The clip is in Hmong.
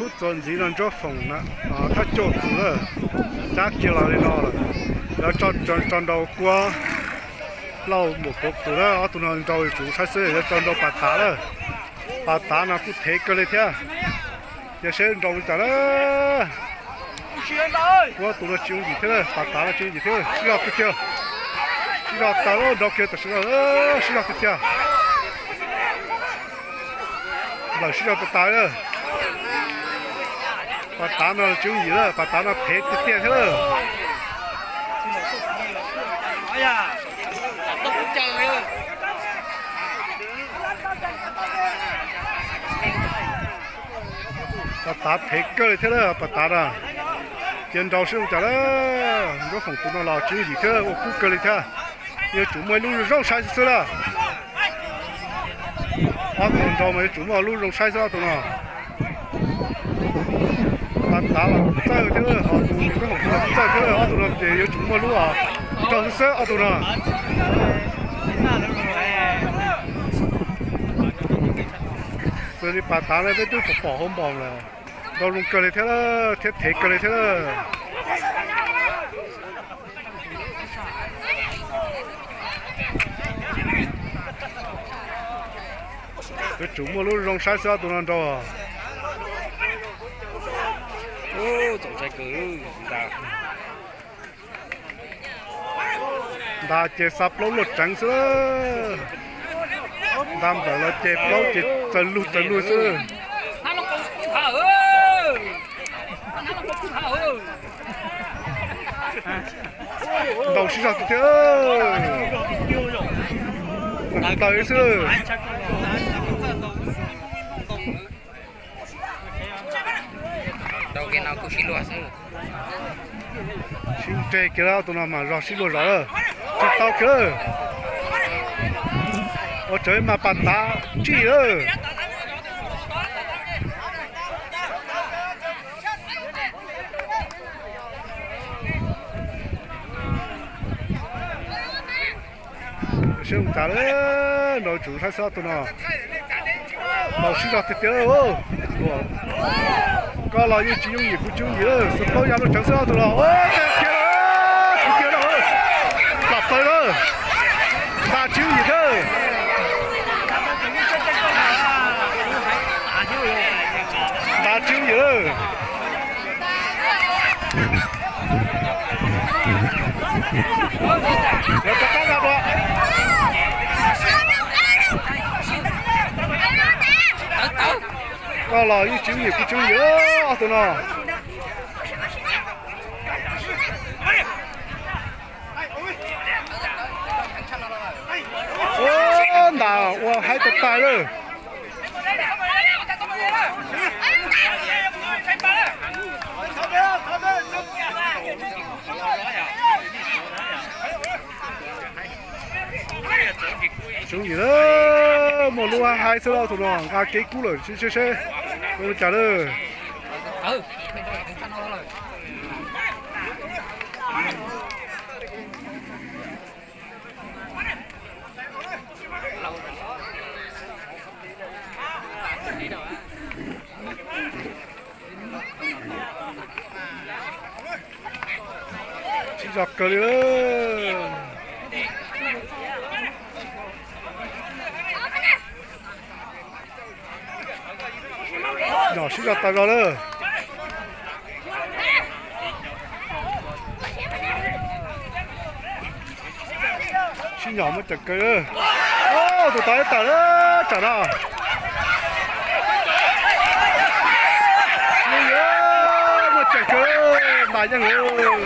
Lub txuas ntxiv no Ntsuab Foom na, thaj cuaj tus lawm, cab kiag los li no lawm. Yuav tso nrau Kuab Lauj Npam Kuv tus na, ob tug no nrau yuav tsum saib xwb, yuav tso nrau Pas Tav lawm. Pas Tav no kuj thev kawg li thiab, cia seb nrau li cas na. Kuab tus no tsis yooj yim thiab lawm, Pas Tav no tsis yooj yim thiab, sib zog tiag tiag. Sib zog tas lawm, nrau kiag tam sim no, sib zog tiag tiag. Lawm sib zog tas tas lawm. Pas Tav no tsis yooj yim lawm, Pas Tav no thev tiag tiag thiab lawm. Pas Tav thev kawg li thiab lawm, Pas Tav na. Cia nrau seb zoo cas lawm, Ntsuab Foom tus no los tsis yooj yim thiab, ua kub kawg li thiab. Yuav tsum muaj ib lub zoo saib xwb xwb lawm. Ob tug nrau mas yuav tsum muaj lub zoo saib xwb ob tug no. Pas Tav los txawj thiab, ho tus Ntsuab Foom los txawj thiab, ob tug no ces yuav tsum muaj lub nrau xwb xwb ob tug no. Xws li Pas Tav no peb twb pom pom hauv npaum lawm, nrau zoo kawg li thiab, thiab thev kawg li thiab. Yuav tsum muaj lub zoo saib xwb ob tug no nrau. Nta ces xa plaub luaj tseev xwb. Nta nplawm los ces plaub ces txaws lug txaws lug xwb. Ntaus sib zog tiag tiag. Ntaus xwb. Sib nres kiag lawm, ob tug no mas zog sib luag zog lawm. Tsis tau kiag lawm. Ua tsawg mas Pas Tav tsij lawm. Seb ua cas lawm, nrau tsum saib xwb ob tug no. Ntaus sib zog tiag tiag. Koj los yeej tsis yooj yim kuv tsis yooj yim, xa plaub ya luaj tseev xwb ob tug no. Tiag tiag, tiag tiag, plam plaws lawm. Nta tsis yooj yim thiab. Nta tsis yooj yim lawm. Koj los yeej tsis yooj yim kuv tsis yooj yim ob tug no. Nta ua haib tag tag lawm. Tsis yooj yim lawm, muaj lub haib xwb ob tug no nqa kev kub lawm, seb seb seb ua cas lawm. Sib zog kawg li lawm. Nyom sib zog tas zog lawm. Sib nyom muaj ceem kawg. Tus tau ib tawm lawm tsam no. Muaj ceem kawg, ntas yeej lawm.